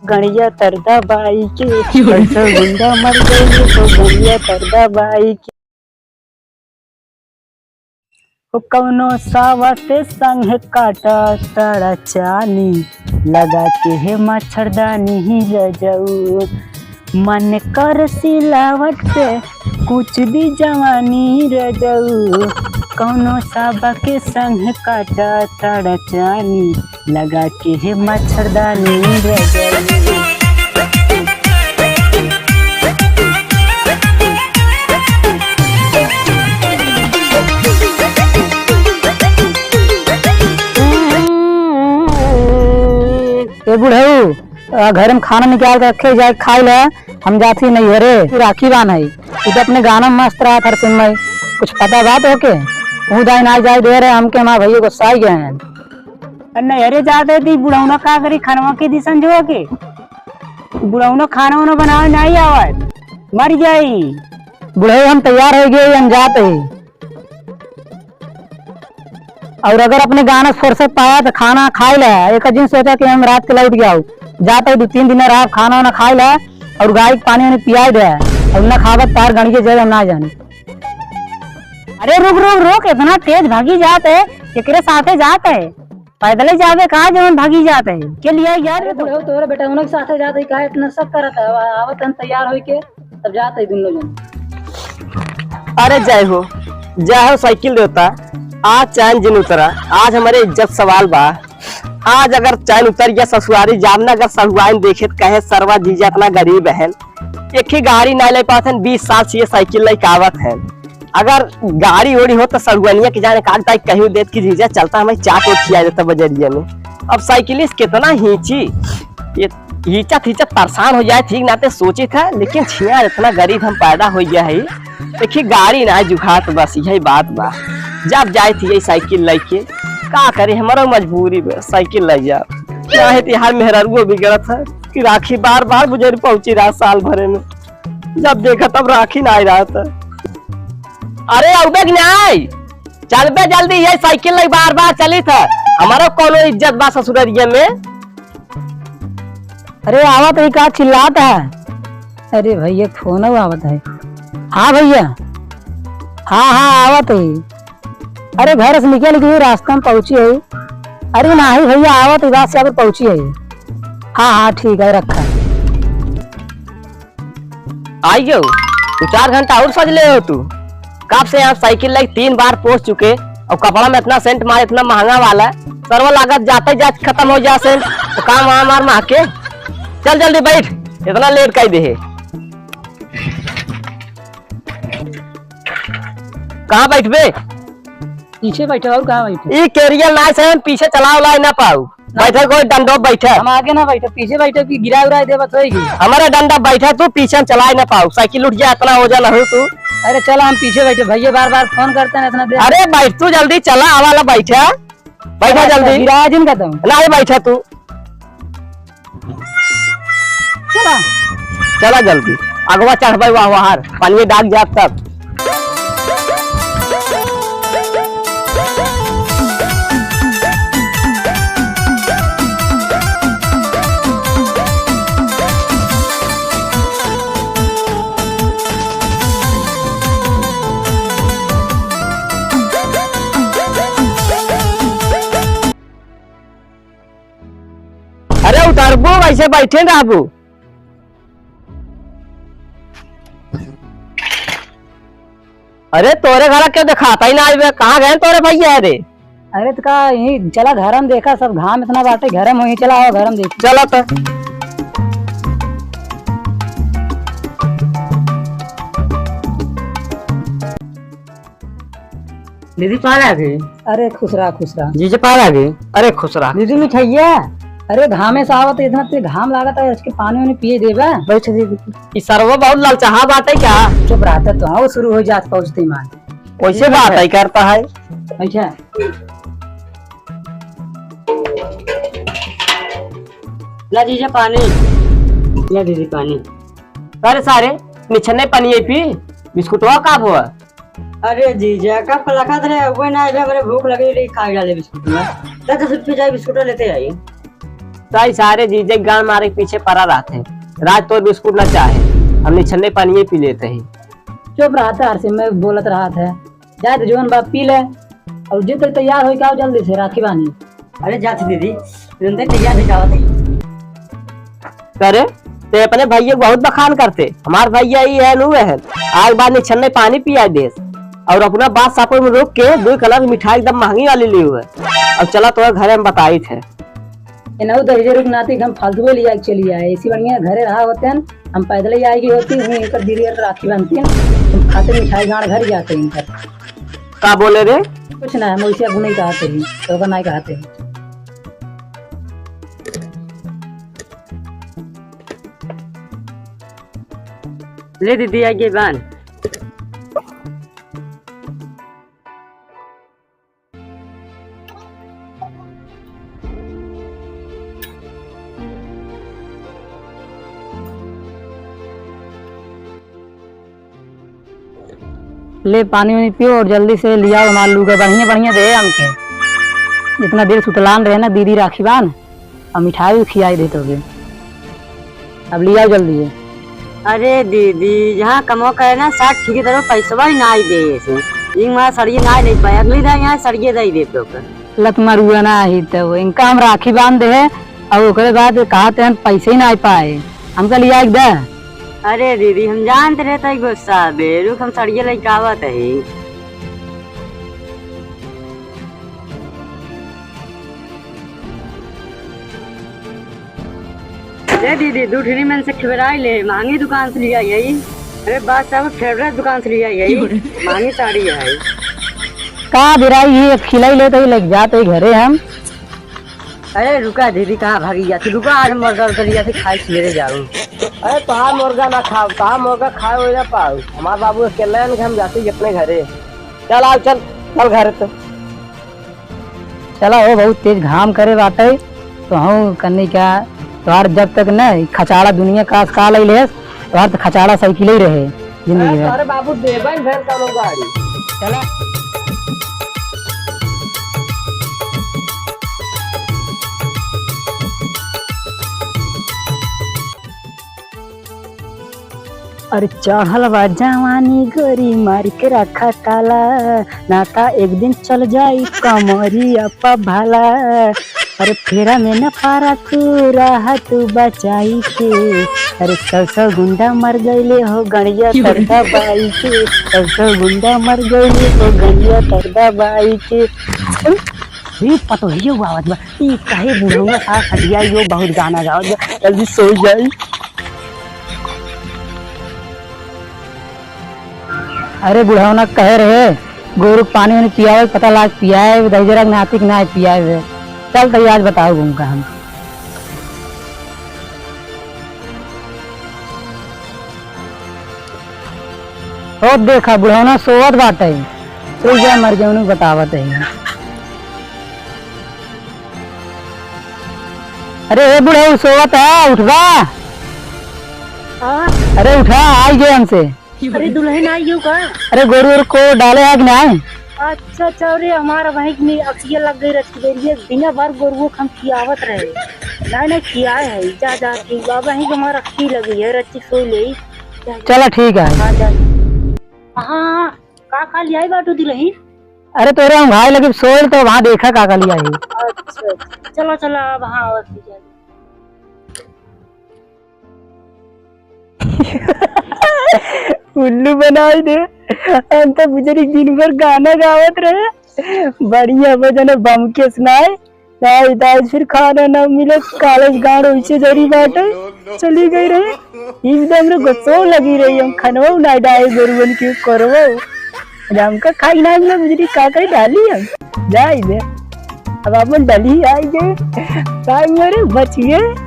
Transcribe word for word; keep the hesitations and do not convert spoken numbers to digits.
गड़िया तर दबाई के, कैसे गुंडा मर गई तो गड़िया तर दबाई के। ओ कौनो सावा के संग काटा तड़ा चानी, लगा के है मच्छरदानी रजऊ। मन कर सिलावट पे कुछ दी जवानी रजऊ। कौनो सावा के संग काटा तड़ा चानी, लगा के है मच्छरदानी रजऊ। ए बुढ़ऊ, आ, घर में खाना निकाल के रखे, जाए खाई ले। हम जात ही नैहरे, तू राखी बान्ह है। तू तो अपने गाना में मस्त रहत हर समय। कुछ पता बात हो के? तू दाई ना जाए दे रहे, हमके हमार भैया गुस्सा ही गए हैं। अरे नैहरे जात है, ती बुढ़ौना का करी, खनवा के दिसन जो के। बुढ़ौना खाना वाना बनावे नहीं आवत, मर जाई। बुढ़ऊ हम तैयार हो गए, हम जात है। और अगर अपने गाना फुर्सत पाया तो खाना खाई ले। एक दिन सोचा कि हम रात के लौट के आऊ, जाते ही दो तीन दिन रहा, खाना वाना खाई ले और गाय के पानी वानी पियाई दे। और ना खाबत तार गणिये जय हम ना जानी। अरे रुक रुक रुक, इतना तेज भागी जात है, एकरे साथे जात है, पैदल ही जाबे कहा जवन भागी जात है, के लिए यार अरे तो। बुढ़ऊ तोहरे बेटा उन्हें के साथे जात है, काहे इतना शक करत है? आवा-, आवत हम तैयार होई के। तब जात है दुनो जन। अरे जय हो, जय हो साइकिल देवता, आज चैन जिन उतरा, आज हमरे इज्जत सवाल बा। आज अगर चैन उतर गया ससुरारी जाब ना, अगर सहुआइन देखे त कहे सरवा जीजा इतना गरीब है, एक ही गाड़ी ना ले पावत हन, बीस साल से ये साइकिल लेके आवत है। अगर गाड़ी ओड़ी होत त सहुआनिया के जाने काग ताई कहीं देत कि जीजा चलता हमें चाट ओट खिया देता बजरिया में। अब साइकिलिस्ट कितना हींची, ये हिचत हिचत परेशान हो जाए, ठीक नाते सोचित है, लेकिन छियार इतना गरीब हम पैदा हो गया है। देखी गाड़ी ना जुखात, बस यही बात बा। जब जाए थी यही साइकिल लेके, का करे, हमारा मजबूरी बा, साइकिल ले जा। क्या है, तिहार मेहरारुओ बिगड़त है कि राखी बार बार बुझे पहुंची रहा साल भरे में, जब देखा तब राखी ना आई रहा था। अरे अउबे कि नाई, चलबे जल्दी, ये साइकिल ले बार बार चली था, हमारा कौनो इज्जत बा ससुररिया में। अरे आवत है, का चिल्लात है? अरे भैया, फोन आवत है। हाँ भैया, हाँ, हाँ, आवत है। अरे घर से निकल गई, रास्ता में पहुँची है। अरे नाही भैया, आवत है, रास्ता पर पहुँची है। हाँ, हाँ, ठीक है, रखा। आई जाओ, दो चार घंटा और सज ले हो तू। कब से यहाँ साइकिल लेके तीन बार पहुँच चुके और कपड़ा में इतना सेंट मार, इतना महंगा वाला, सरवा लागत जाते जात खत्म हो जा सेंट, तो काम वहाँ मार महके। चल जल्दी बैठ, इतना लेट काहे दे है? कहाँ बैठबे? पीछे बैठे, और कहाँ बैठे? ई कैरियर ना से हम पीछे चलाओ लाई ना पाऊ। ना। बैठे कोई डंडो बैठे। हम आगे ना बैठे, पीछे बैठे कि गिरा उरा देबत होई की? हमारा डंडा बैठे, तू पीछे हम चलाए ना पाऊ। साइकिल उठ जाए, इतना वजन हो तू। अरे चला, हम पीछे बैठे, भैया बार बार फोन करते हैं इतना देर। अरे बैठ तू जल्दी, चला आवाला बैठे। बैठा चला, जल्दी। गिरा जिन का तुम। नहीं बैठा तू। चला। चला जल्दी। अगवा चढ़बे वाह वाहर। पानिये डाक जात तब। अरे उतरबू, वैसे बैठे रहबू। अरे तोरे घर के दिखाता ही ना आइबे, कहाँ गए तोरे भैया रे? अरे तो का यही चला घर में देखा, सब घाम इतना बाटे घर में, वहीं चला आओ घर में देख। चला तो। दीदी पार आ गई। अरे खुश रहा, खुश रहा। जीजा पार आ गई। अरे खुश रहा। दीदी मिठाइया, अरे घामे से आवत इतना तेज घाम लागत है, इसके पानी वानी पिए देबा? बैठ दीदी। ई सरवा बहुत ललचाहा बाटे क्या? चुप रहता तो हाँ, वो शुरू हो जात पहुँचते ही मान। वैसे बात है करता है। अच्छा। ला जीजा पानी। ला दीदी पानी। अरे सारे, निछने पानी पी, बिस्कुटवा का हुआ? अरे जीजा, कब लखत रहे, अबे ना आइले, हमरे भूख लगी रही, खा डाले बिस्कुट में। दस दस रुपये जाए बिस्कुट लेते आई। ताई सारे जीजे गांड मारे के पीछे परा रहत है। राज तोर बिस्कुट ना चाहे, हम निछन्ने पानिये पी लेत ही। चुप रहत है, हर समय बोलत रहत है। जाए तो जौन बा पी ले, और जितने तैयार होई के आओ जल्दी से, राखी बानी। अरे जात दीदी, तुरंते तैयार होई के आवत है। करे, ते अपने भैया के बहुत बखान करते। हमार भैया ई है, नू है। आज बाद निछन्ने पानी पिया देस। और अपना बात सापुर में रोक के दो कलर मिठाई एकदम महंगी वाली ली हुए। अब चला तोरा घरे हम बताइत है। इनहू दहिजरू के नाती एकदम फालतू लिया के चली आए। ऐसी बढ़िया घरे रहा होते हैं, हम पैदल ही आएगी होती, वहीं इनकर दीदी और राखी बांधती हैं, हम खाते मिठाई गांड घर जाते हैं इनकर। का बोले रे? कुछ ना, हम वैसे अब नहीं कहते हैं, तो का नहीं कहते हैं। ले दीदी, आइए बान। ले पानी वानी पियो और जल्दी से लियाओ हमार लुगा, बढ़िया बढ़िया दे हमके। इतना देर सुतलान रहे ना दीदी राखी बान, और मिठाई भी खियाई दे तोके। अब लियाओ जल्दी है। अरे दीदी, जहाँ कमो करे ना, साथ ठीक तरह पैसवा ही ना ही दे इसे। इमा सड़िए ना ही नहीं पाए, अगली दाई यहाँ सड़िए दे दे तो कर। लत मरुआ ना ही तो इनका हम राखी बांध दे है, और ओकरे बाद कहा ते हम पैसे ही ना ही पाए, हमका लिया एक दे। अरे दीदी, हम जानते रहते ही गुस्सा बे, रुक हम सड़िए लेके आवत है। ए दीदी, दू ठिनी मन से खिबराई ले, महंगी दुकान से लिया यही। अरे बादशाह के फेवरेट दुकान से लिया यही। महंगी साड़ी है। का बिराई ही, अब खिलाई ले तो ही लग जाते ही घरे हम। अरे रुका दीदी, कहाँ भागी जाती? रुका, आज मुर्गा उतर जाती, खाई सवेरे जाऊ। अरे तोहार मुर्गा ना खाओ, तोहार मुर्गा खाए हुए ना पाओ। हमार बाबू अकेले हैं, हम जाते ही अपने घरे। चल आओ, चल, चल घरे तो। चला हो, बहुत तेज घाम करे बाटे, तो हूँ कन्नी क्या, तोहार जब तक न खचाड़ा दुनिया का आजकल अइले है, तोहार तो खचाड़ा साइकिल ही रहे जिंदगी अरे, भर। अरे बाबू, देबे न भेल कौनो गाड़ी। चला। अरे चढ़ल बा जवानी गोरी मार के रखा ताला, नाता एक दिन चल जाई कमरिया पा भाला। अरे फेरा में न पारा तू रहा तू बचाई के, अरे सौ सौ गुंडा मर गईले हो गड़िया तर दबाई के, सौ सौ गुंडा मर गईले हो गड़िया तर दबाई के। अरे पतोहियो आवत बा, ई कहे बुढ़ौआ साथ हटिया यो बहुत गाना गावत बा, जल्दी सो जाई। अरे बुढ़ौना कहे रहे, गोरू के पानी वानी पियावे के पता लाग पियाए, दहिजरा के नाती के ना पियाए। चल तो आज बताओ घूम का हम। ओ देखा बुढ़ौना सोवत बाटे, सो जा मर जाऊन बतावत है। अरे ए बुढ़ऊ सोवत है, उठबा। हाँ? अरे उठा, आई गए हमसे। अरे दुल्हन आई हो का? अरे गोरू और को डाले आग ना आए। अच्छा अच्छा, अरे हमारा वहीं में अखिया लग गई रची बेरिए, बिना बार गोरुओ के हम खियावत रहे। नहीं नहीं खियाए है, जा जा ठीक बा, वहीं हमारा अखी लगी है, रची सोई ले। जा, जा। चला ठीक है। हाँ जा। हाँ, का का लियाई बाटू दुलही? अरे तोरे हम भाई लगे सोल तो वहाँ देखा का का लियाई। अच्छा, चलो चलो, अब हाँ और की जाए। उल्लू बनाई दे। हम तो बुजरी दिन भर गाना गावत रहे, बढ़िया बजन बम के सुनाए। दाई, दाई, फिर खाना ना मिले, कॉलेज गांड वैसे जरी बाटे, चली गई रही। एकदम रे गुस्सो लगी रही, हम खनवो ना डाए गोरुवन के करवो। अरे हमका खाई ना मिले, बुजरी का करी डाली हम। जाई बे, अब अपन डली आई गए, ताई मोरे बच गए।